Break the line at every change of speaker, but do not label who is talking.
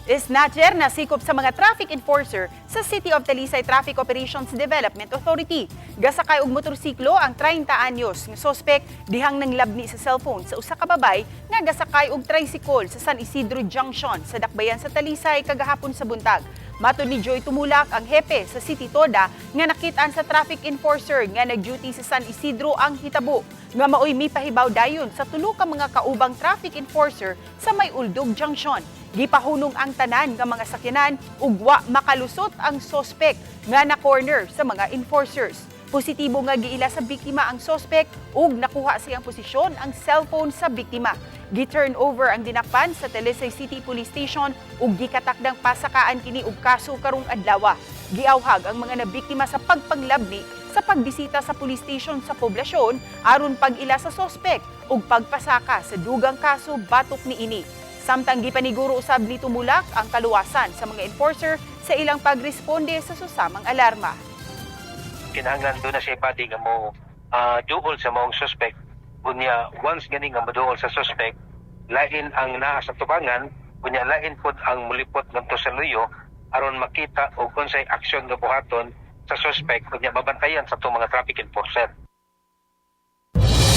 Snatcher nasikop sa mga traffic enforcer sa City of Talisay Traffic Operations Development Authority. Gasakay og motorsiklo ang 30 anyos nga sospek dihang nanglabni sa cellphone sa usa ka babay nga gasakay og tricycle sa San Isidro Junction sa Dakbayan sa Talisay kagahapon sa buntag. Matod ni Joy Tumulak, ang hepe sa City Toda, nga nakitaan sa traffic enforcer nga nag-duty sa San Isidro ang hitabo nga maoy mipahibaw dayon sa tulo ka mga kaubang traffic enforcer sa May Uldog Junction. Gipahunong ang tanan nga mga sakyanan ug wa makalusot ang sospek nga na-corner sa mga enforcers. Positibo nga giila sa biktima ang sospek ug nakuha sa iyang posisyon ang cellphone sa biktima. Gi-turn over ang dinakpan sa Talisay City Police Station ug gikatakdang pasakaan kini og kaso karong adlaw. Giawhag ang mga nabiktima sa pagpanglabni sa pagbisita sa police station sa poblasyon aron pag-ila sa sospek ug pagpasaka sa dugang kaso batok niini. Samtang gipaniguro usab ni Tumulak ang kaluwasan sa mga enforcer sa ilang pagresponde sa susamang alarma.
Kinahanglan duna siya'y body nga mo duol sa maong suspect. Unya once gani nga moduol sa suspect, lain ang naa sa tubangan, unya lain pod ang mulipot ngadto sa luyo aron makita og unsay aksyon nga buhaton sa suspect, unya mabantayan sa atong mga traffic enforcer.